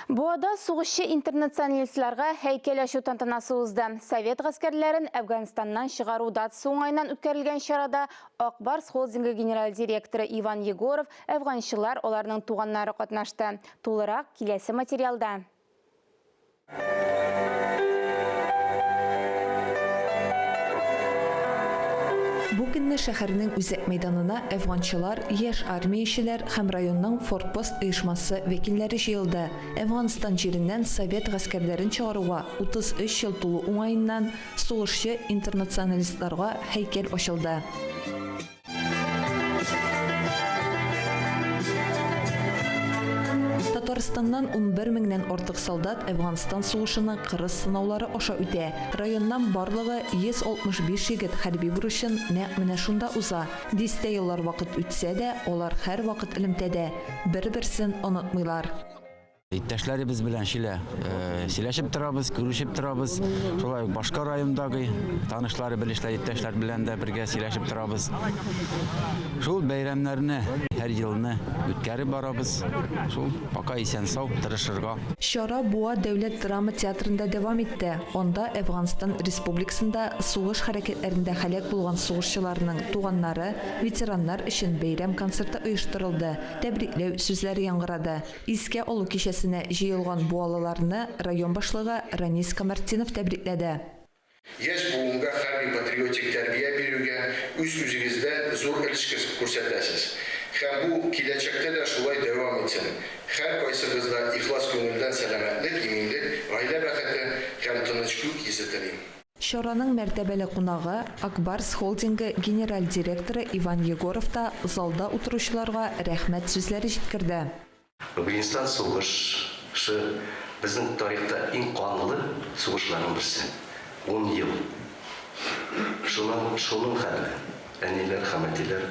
Буада сугышчы-интернационалистларга һәйкәл ачу тантанасы узды. Совет гаскәрләрен Әфганстаннан чыгару датасы уңаеннан үткәрелгән чарада Ак Барс холдингы генераль директоры Иван Егоров, әфганчылар, аларның туганнары катнашты. Тулырак, киләсе материалда. Бу көнне шәһәрнең үзәк мәйданына әфганчылар, яшь армиячеләр һәм районның Форпост оешмасы вәкилләре җыелды. Әфганстан җиреннән совет гаскәрләрен чыгаруга 33 ел тулу уңаеннан сугышчы-интернационалистларга һәйкәл ачылды. Татарстаннан 11 меңнән артык солдат Әфганстан сугышының кырыс сынаулары аша үтә. Районнан барлыгы 165 егет хәрби бурычын нәкъ менә шунда уза. Дистә еллар вакыт үтсә дә, алар һәрвакыт элемтәдә, бер-берсен онытмыйлар. Иптәшләребез белән шилә сөйләшеп торабыз, күрешеп торабыз. Шулай ук башка райондагы танышлары, белешләр, иптәшләр белән дә бергә сөйләшеп торабыз. Шул бәйрәмнәрне һәр елны үткәреп барабыз. Шул пока исән-сау тырышырга. Чара Буа дәүләт драма театрында дәвам итте. Анда Әфганстан Республикасында сугыш хәрәкәтләрендә һәлак булган сугышчыларның туганнары, ветераннар өчен бәйрәм концерты оештырылды, тәбрикләү сүзләре яңгырады. Искә алу кичәсенә җыелган буалыларны район башлыгы Ранис Камартдинов тәбрикләде. Яшь буынга хәрби-патриотик тәрбия бирүгә үз-үзегездән зур өлеш күрсәтәсез. Һәм бу киләчәктә дә шулай дәвам итсен. Һәркайсыгызда ихлас күңелдән сәламәтлек, иминлек, гаилә бәхете һәм тыныч күк йөзе телим. Чараның мәртәбәле кунагы, Ак Барс холдингы генераль директоры Иван Егоров та залда утыручыларга рәхмәт сүзләре җиткерде. Афганистан сугышы безнең тарихта иң канлы сугышларның берсе. Ун ел. Шуның шуның хәтле әниләр һәм әтиләр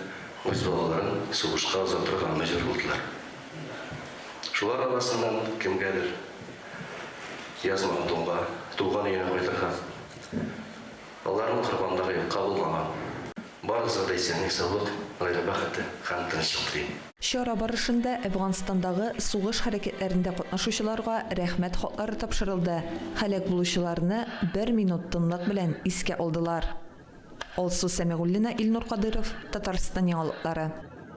үз балаларын сугышка озатырга мәҗбүр булдылар. Шулар арасыннан кемгәдер Язмаган туңга, туган өенә кайтырга. Аларның корбаннары юкка булмаган. Барыгызга да исәнлек-саулык, гаилә бәхете һәм тынычлык телим. Чара барышында Әфганстандагы сугыш хәрәкәтләрендә катнашучыларга рәхмәт хатлары тапшырылды, һәлак булучыларны бер минут тынлык белән искә алдылар. Алсу Сәмигуллина, Илнур Кадыйров, Татарстан яңалыклары.